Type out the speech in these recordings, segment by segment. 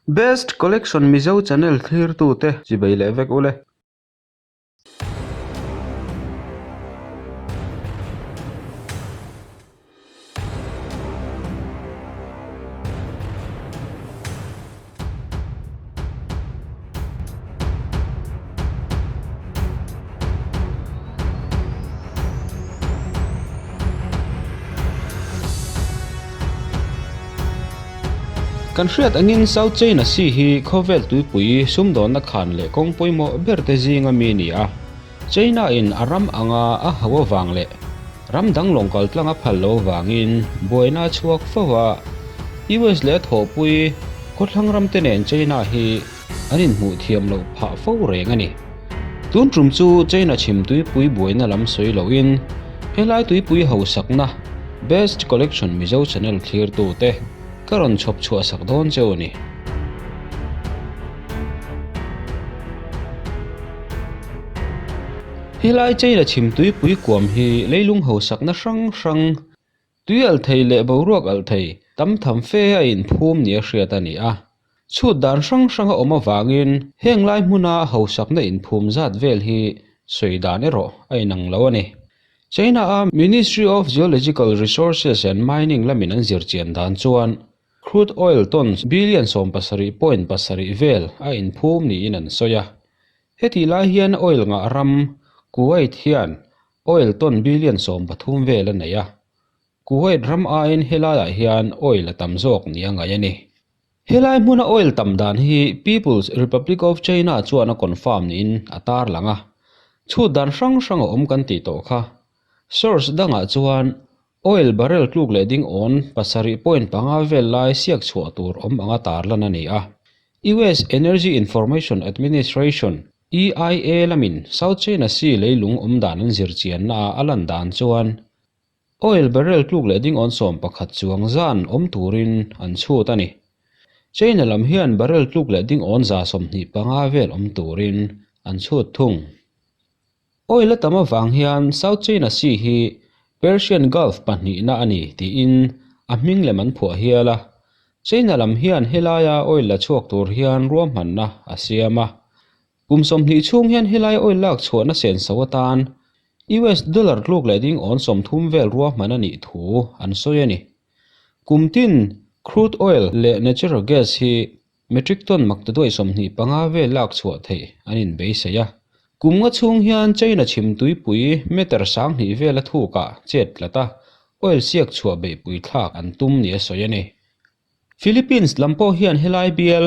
Best Collection Mizo channel thlirtute chibei leh vek ule. Kan hriat angin South China Sea hi khawvel tuipui sumdawnna khan leh kawng pawimawh ber te zinga mi a ni a. China in a ram anga a hauh avang leh ram dang lawng kal tlang a phal lo avangin buaina a chhuak fo a. US leh a thawhpui khawthlang ram te nen China hi an inhmuh thiam loh phah fo reng a ni. Tun tum chu China chhim tuipui buaina lam sawi loin helai tuipui hausakna Best Collection Mizo Channel thlirtute ka rawn chhawp chhuah sak dawn cheu a ni. Helai China chhim tuipui kuam hi leilung hausakna hrang hrang, tui alh thei leh boruak alh thei tam tham fe a inphum nia hriat a ni a. Chhut dan hrang hrang a awm avangin heng lai hmuna hausakna inphum zat vel hi sawi dan erawh a inang lo a ni. China-a Ministry of Geological Resources and Mining lamin an zirchian dan chuan Crude oil tons billion 17.7 vel a inphum niin an sawi a. Hetih lai hian oil ngah ram Kuwait hian oil ton billion 13 vel a nei a. Kuwait ram aiin helaiah hian oil a tam zawk nia ngaih a ni. Helai hmuna oil tam dan hi People's Republic of China chuan a confirm niin a tarlang a. Chhut dan hrang hrang a awm kan tih tawh kha. Source dangah chuan Oil barrel tluk leh ding awn 7.5 vel lai siak chhuah tur awm anga tarlan a ni a. US Energy Information Administration, EIA, lamin South China Sea leilung awm dan an zir chianna a a lan dan chuan oil barrel tluk leh ding awn 11 chuang zan awm turin an chhut a ni. China lam hian barrel tluk leh ding awn 25 vel awm turin an chhut thung. Oil a tam avang hian South China Sea hi Persian Gulf pahnihna a ni tiin a hming lem an phuah hial a. China lam hian helaia oil la chhuak tur hian ruahmanna a siam a. Kum 20 chhung hian helai oil lak chhuahna senso atan US dollar tluk leh ding awn 30 vel ruahman a nih thu an sawi a ni. Kum tin crude oil leh natural gas hi Metric ton maktaduai 25 vel lak chhuah theih an inbeisei a. Kum nga chhung hian China chhim tuipui meter 2000 vel a thukah chet tlat a, oil siak chhuah beihpui thlak an tum nia sawi a ni. Philippines lam pawh hian helai bial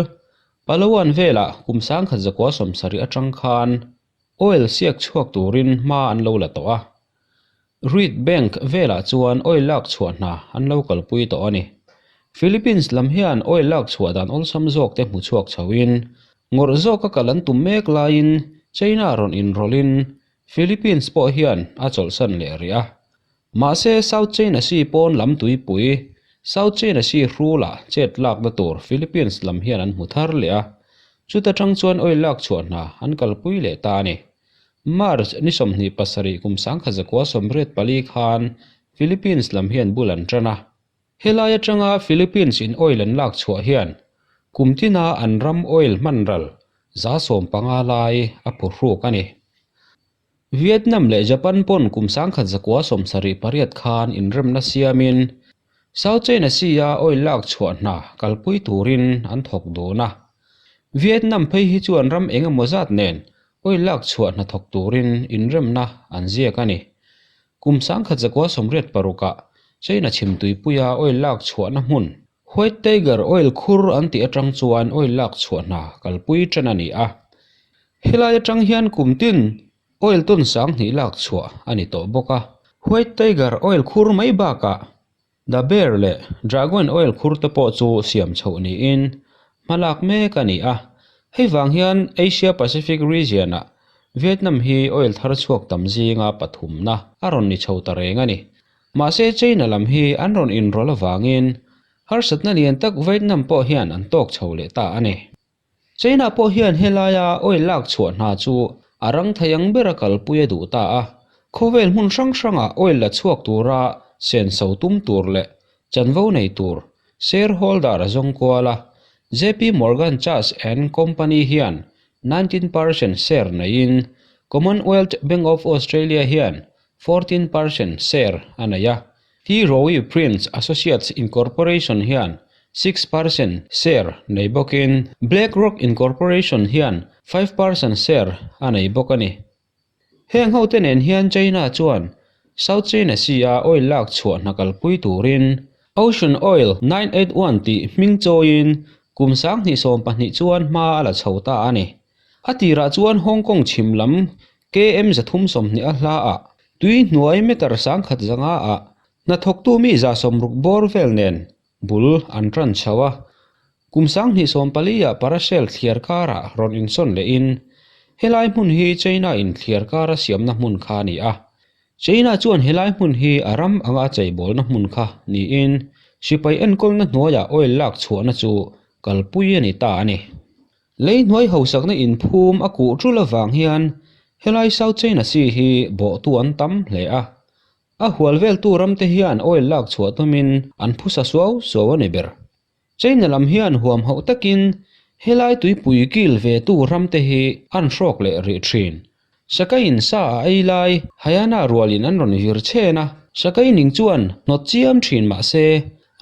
Palawan velah kum 1970 atang khan Oil siak chhuak turin hma an lo la tawh a. Reed Bank velah chuan oil lak chhuah hna an lo kalpui tawh a ni. Philippines lam hian oil lak chhuah dan awlsam zawk te hmu chhuak chhoin, ngawrh zawka kal an tum mek laiin China rawn inrawlhin Philippines pawh hian a chawlhsan leh rih a. Mahse South China Sea pawn lam tuipui, South China Sea hrulah chet lakna tur Philippines lam hian an hmu thar leh a, chuta tang chuan oil lak chhuah hna an kalpui leh ta a ni. March ni 27 kum 1984 khan Philippines lam hian bul an tan a. Helai atanga Philippines in oil an lak chhuah hian kum tina an ram oil hman ral 15% lai a phuhruk a ni. Vietnam leh Japan pawn kum 1978 khan inremna siamin South China Sea-a oil lak chhuah hna kalpui turin an thawk dun a. Vietnam phei hi chuan ram eng emaw zat nen oil lak chhuah hna thawk turin inremna an ziak a ni. Kum 1986-ah China chhim tuipuia oil lak chhuahna hmun White Tiger oil khur an tih atang chuan oil lak chhuah hna kalpui tan a ni a. Helai atang hian kum tin oil ton 2000 lak chhuah a ni tawh bawk a. White Tiger oil khur mai bakah The Bear leh Dragon oil khur te pawh chu siam chhoh niin hma lak mek a ni a. Hei vang hian Asia Pacific region-ah Vietnam hi oil thar chhuak tam zinga pathumna a rawn ni chho ta reng a ni. Mahse China lam hi an rawn inrawlh avangin harsatna lian tak Vietnam pawh hian an tawk chho leh ta a ni. China pawh hian helaia oil lak chhuah hna chu a rang thei ang bera kalpui a duh ta a. Khawvel hmun hrang hrangah oil la chhuak tura senso tum tur leh chanvo nei tur shareholder a zawng kual a. JP Morgan Chase and Company hian 19% share neiin Commonwealth Bank of Australia hian 14% share a nei a. T Rowe Prince Associates Incorporation hian 6% share nei bawkin BlackRock Incorporation hian 5% share a nei bawk a ni. Heng hote nen hian China chuan South China Sea-a oil lak chhuah hna kalpui turin Ocean Oil 981 tih hming chawiin kum 2012 chuan hma a la chho ta a ni. A tirah chuan Hong Kong chhim lam KM 320 a hlaah tui hnuai meter 1100 ah hnathawktu mi 60 bawr vel nen bul an tan chho a. Kum 2014 ah Paracel thliar karah rawn insawn lehin helai hmun hi China in thliar kara siamna hmun kha a ni a. China chuan helai hmun hi a ram anga cheibawlna hmun kha niin sipai enkawlna hnuaiah oil lak chhuahna chu kalpui a ni ta a ni. Lei hnuai hausakna inphum a kuh tul avang hian helai South China Sea hi bawhtu an tam hle a. A hual veltu ramte hian oil lak chhuah tumin an phusa suau suau a ni ber. China lam hian huam hauh takin helai tuipui kil ve tu ramte hi an hrawk leh rih thin. Sakaiin sa a ei lai Hyena rualin an rawn vir chhen a, Sakai ning chuan hnawt chiam thin mah se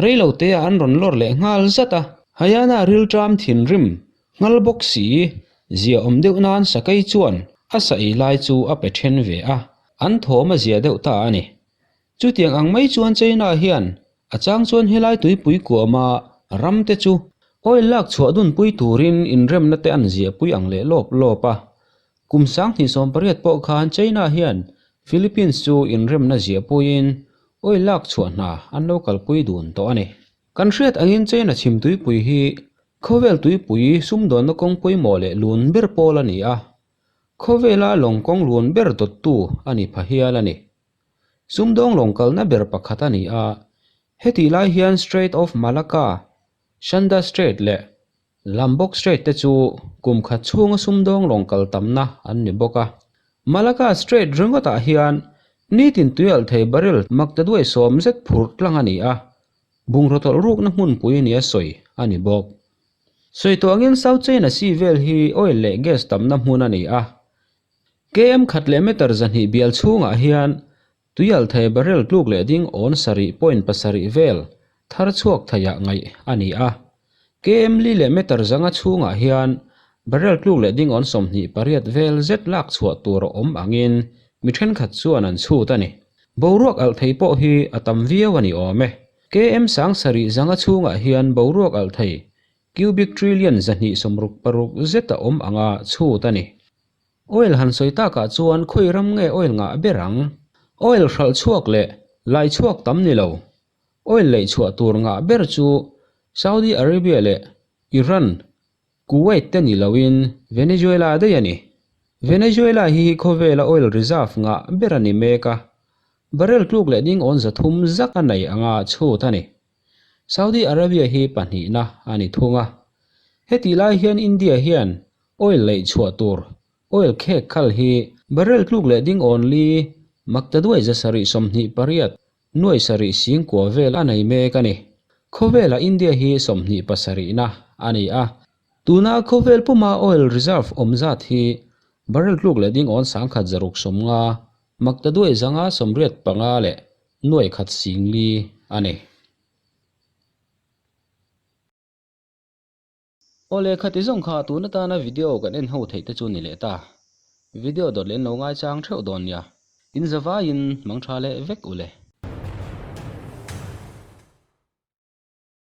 reilo teah an rawn lawr leh nghal zat a. Hyena rilṭam thinrim nghal bawk si, zia awm deuh nan Sakai chuan a sa ei lai chu a pe then ve a, an thawm a zia deuh ta a ni. Chutiang ang mai chuan China hian a chang chuan helai tuipui kuama ramte chu oil lak chhuah dunpui turin inremna te an ziahpui ang leh lawp lawp a. Kum 2018 pawh khan China hian Philippines chu inremna ziahpuiin oil lak chhuah hna an lo kalpui dun tawh a ni. Kan hriat angin China chhim tuipui hi khawvel tuipui sumdawnna kawng pawimawh leh lun ber pawl a ni a, khawvela lawng kawng lun ber dawttu a ni pha hial a ni. Sumdawng lawng kalna ber pakhat a ni a, hetih lai hian Strait of Malacca, Sanda Strait leh Lombok Strait te chu kum khat chhunga sumdawng lawng kal tamna an ni bawk a. Malacca Strait ringawtah hian nitin tuialh thei barrel maktaduai sawm zet phurh tlang a ni a, bungraw tawlh rukna hmunpui nia sawi a ni bawk. Sawi tawh angin South China Sea vel hi oil leh gas tamna hmun a ni a, KM khat leh meter 200 bial chhungah hian tuialh thei barrel tluk leh ding awn 7.7 vel thar chhuak theiah ngaih a ni a. KM li leh meter 500 chhungah hian barrel tluk leh ding awn 28 vel zet lak chhuah tur a awm angin mi thenkhat chuan an chhut a ni. Boruak alh thei pawh hi a tam viau a ni awm e. KM 7500 chhungah hian boruak alh thei cubic trillion 266 zet a awm anga chhut a ni. Oil han sawi takah chuan khawi ram nge oil ngah ber ang? Oil hralh chhuak leh lai chhuak tam ni lo. Oil lei chhuah tur ngah ber chu Saudi Arabia leh Iran, Kuwait te ni loin Venezuela daih a ni. Venezuela hi khawvela oil reserve ngah ber a ni mek a, barrel tluk leh ding awn 300 zak a nei anga chhut a ni. Saudi Arabia hi pahnihna a ni thung a. Hetih lai hian India hian oil lei chhuah tur oil khek khal hi barrel tluk leh ding awn li maktaduai 728 nuai sarih singkua vel a nei mek a ni. Khawvela India hi 27 na a ni a. Tuna khawvel puma oil reserve awm zat hi barrel tluk leh ding awn 1650 maktaduai 585 leh nuai khat singli a ni. Awle khati zawng kha tun atana video kan en ho theih te chu ni leh ta. Video dawt leh an lo ngai chang theuh dawn nia. In zavaiin mang tha leh vek u le.